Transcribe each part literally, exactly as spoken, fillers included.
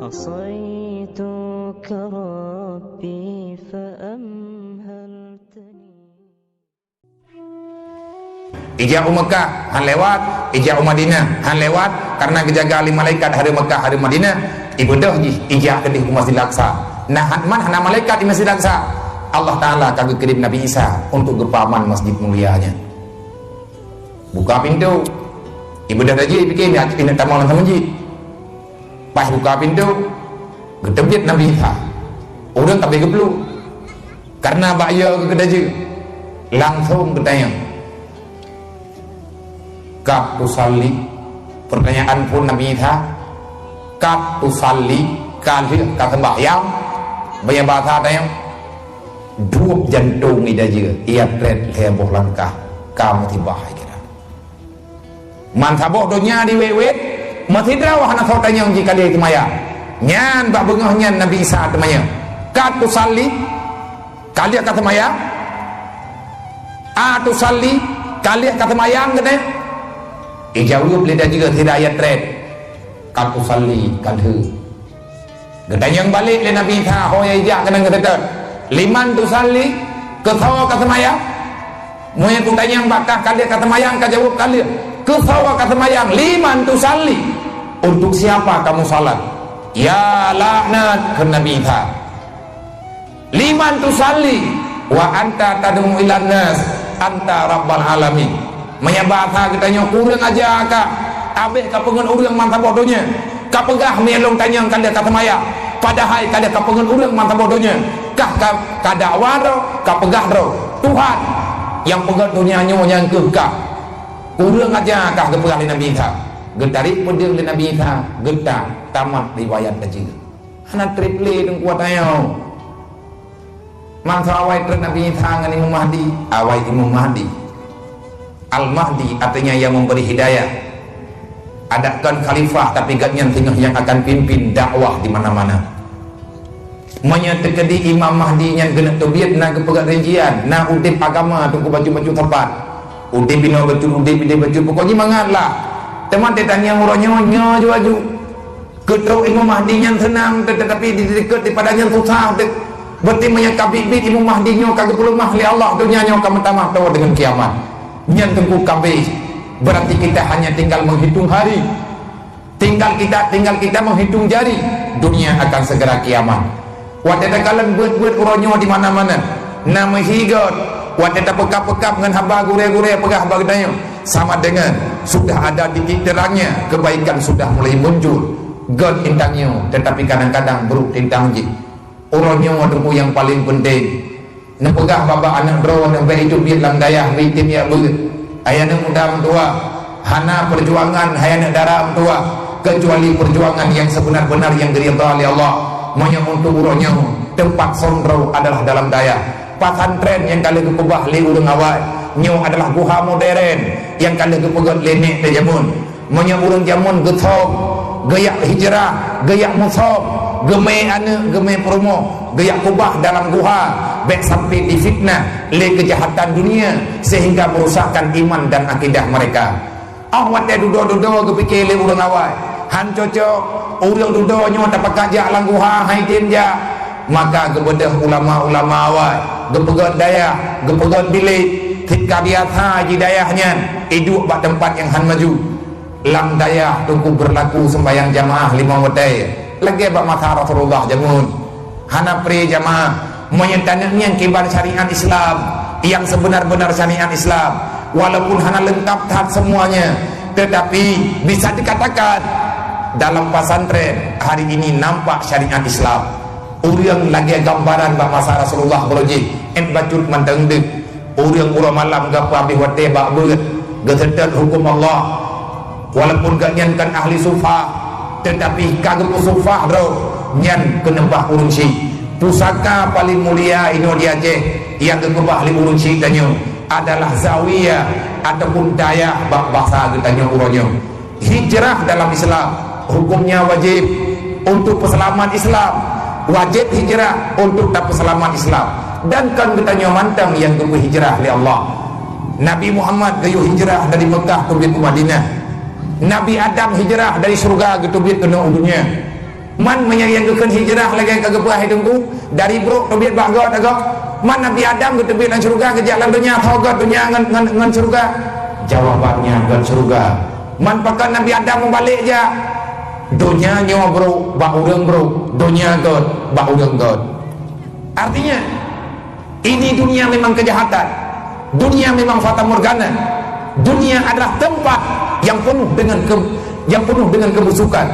عصيتك ربي فأمهلتني. Ijak u Meukah han lewat, ijak u Madinah han lewat, karena geujaga lé malaikat hareuem Meukah, hareuem Madinah. Ibeudôh jih ijak keudeh u Masjidil Aqsa. Nah, man hana malaikat di Masjidil Aqsa. Allah Taala ka geukirém Nabi Isa untuk geupeuaman masjid mulia nyan. Buka pintoe. Ibeudôh tajih, pike, "Nyak, inong tamong lam masjid." Pas buka pintoe, geuteubiet Nabi Isa. Ureuëng ka abéh geuplueng. Karena bak yö geukeudajeuet, langsong geutanyong, "Qad tusalli?" Pertanyaan phon Nabi Isa, "Qad tusalli?" Ka lheueh ka seumbahyang? Baya basa tanyong, duek jantong idajeuet, ia trét lhée boh langkah, ka musibah, kira. Man saboh donya diwét-wét, meusidroe hana soe tanyong jih ka lheueh seumayang. Nyan bak beungoh nyan Nabi Isa teumanyong, "Qad tusalli?" Ka lheueh ka seumayang? "A tusalli?" Ka lheueh ka seumayang keunoe? Ijaweueb lé dajeuet sira ia trét, "Qad tusalli," ka lheueh. Geutanyong balek lé Nabi Isa, ho nyang ijak keunan geuseutôt, "Liman tusalli?" Keu soe ka seumayang? Meunyoe kutanyong bak kah ka lheueh ka seumayang, kajaweueb ka lheueh. Keu soe ka seumayang? "Liman tusalli?" Untuk siapa kamu salat? Ya laknat, kheun Nabi Isa. "Liman tusalli wa anta tad'u ilan nas anta rabbal alamin?" Meunyoe basa geutanyoe, kureueng aja kah, abéh kapeungon ureuëng man saboh donya. Kapeugah meunyoe lôn tanyong ka lheueh ka seumayang, padahai ka lheueh kapeungon ureuëng man saboh donya. Kah ka, ka dakwa droe, kapeugah droe, "Tuhan, nyang peugöt donya nyoe nyang kheueh kah." Kureueng aja kah, geupeugah lé Nabi Isa. Geutarek peudeueng lé Nabi Isa, geutak, tamat riwayat tajeuet. Hana trép lé Teungku watée nyoe. Masa awai trép Nabi Isa ngon Imam Mahdi, awai Imam Mahdi. Al-Mahdi artinya yang memberi hidayah. Adak kon khalifah, tapi gobnyan singoh nyang akan pimpin dakwah di mana-mana. Meunyoe teukeudi Imam Mahdi nyan keuneuk teubiet, na geupeugah rincian, na udeb agama teungku bacut-bacut sapat. Udeb inoe bacut, udeb ideh bacut, pokok jih mangat lah. Teuma teuh tanyong uroe nyoe, nyoe ju aju. Keu trok Imam Mahdi nyan seunang, te-, tetapi di, di dekat daripada nyan susah. Te-, berarti meunyoe ka biet-biet Imam Mahdi nyoe ka geupeuleumah lé Allah, donya nyoe ka meutamah toe deungon kiamat. Nyan teungku ka abéh. Berarti kita hanya tinggal menghitung hari. Tinggal kita, tinggal kita menghitung jari, dunia akan segera kiamat. Watée takalon buet-buet uroe nyoe di mana-mana, na meusigot. Watée tapeukab-peukab ngon haba gurée-gurée peugah bak geutanyoe, sama dengan sudah ada titik terangnya, kebaikan sudah mulai muncul. Göt intan nyoe, tetapi kadang-kadang brok tintang jih. Uroe nyoe teungku nyang paleng peunteng. Neupeugah bak-bak aneuk droe, neuh bék iteubiet lam dayah, bék item jak beuet. Hai aneuk muda meutuah, hana peujuangan, hai aneuk dara meutuah, keucuali peujuangan nyang seubeuna-beuna nyang geuridha lé Allah. Meunyoe untuk uroe nyoe, teumpat som droe adalah dalam dayah. Pesantren nyang ka lheueh geupeugah lé ureuëng awai, nyoe adalah guha modern nyang ka lheueh geupeugöt lé nek teuh jameun. Meunyoe ureuëng jameun geusöm, geujak hijrah, geujak musöm, geumé aneuk, geumé peurumoh, geujak keubah dalam guha, bék sampai difitnah lé keujahatan dunia sehingga merusakkan iman dan akidah mereka. Óh watée dudoe-dudoe geupike lé ureuëng awai, han cocok, ureuëng dudoe nyoe tapakat jak lam guha, han item jak. Maka geubeudôh ulama-ulama awai, geupeugöt dayah, geupeugöt bilék, cit ka biasa jih dayah nyan, iduek bak teumpat nyang han maju. Lam dayah teungku beurlaku seumbahyang jamaah limong watée, lagée bak masa Rasulullah jameun. Hana pré jamaah, meunyoe taneuk ngieng kiban syariat Islam, nyang seubeuna-beuna syariat Islam, walaupun hana leungkap that semuanya, tetapi bisa dikatakan dalam pesantren hari ini nampak syariat Islam. Ureuëng lagée gambaran bak masa Rasulullah, beurojih ét bacut mantong deuh. Ureuëng uroe malam geupeuhabéh watée bak beuet, geuseutôt huköm Allah. Walaupun gobnyan kon ahli sufah, tetapi ka geupeusufah droe nyan keuneubah ureuëng syiek. Pusaka paleng mulia inoe di Aceh nyang geukeubah lé ureuëng syiek tanyoe adalah zawiyah ataupun dayah bak basa geutanyoe uroe nyoe. Hijrah dalam Islam hukumnya wajib untuk peuseulamat Islam. Wajib hijrah untuk tapeuseulamat Islam. Dan kon geutanyoe mantong nyang geupeuhijrah lé Allah. Nabi Muhammad geuyue hijrah dari Mekah teubiet u Madinah. Nabi Adam hijrah dari syeuruga geuteubiet keunoe u dunia. Man meunyoe nyang geukheun hijrah lagée ka geupeugah hai Teungku, dari brok teubiet bak göt agak. Man Nabi Adam geuteubiet lam syeuruga geujak lam donya, tho göt donya ngon, ngon, ngon syeuruga? Jawabannya göt syeuruga. Man pakon Nabi Adam mubalek jak? Donya nyoe brok bak ureuëng brok, donya göt bak ureuëng göt. Artinya, ini dunia memang kejahatan. Dunia memang fatamorgana. Dunia adalah tempat yang penuh dengan ke, yang penuh dengan kebusukan.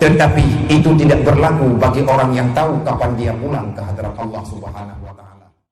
Tetapi itu tidak berlaku bagi orang yang tahu kapan dia pulang ke hadarat Allah Subhanahu wa taala.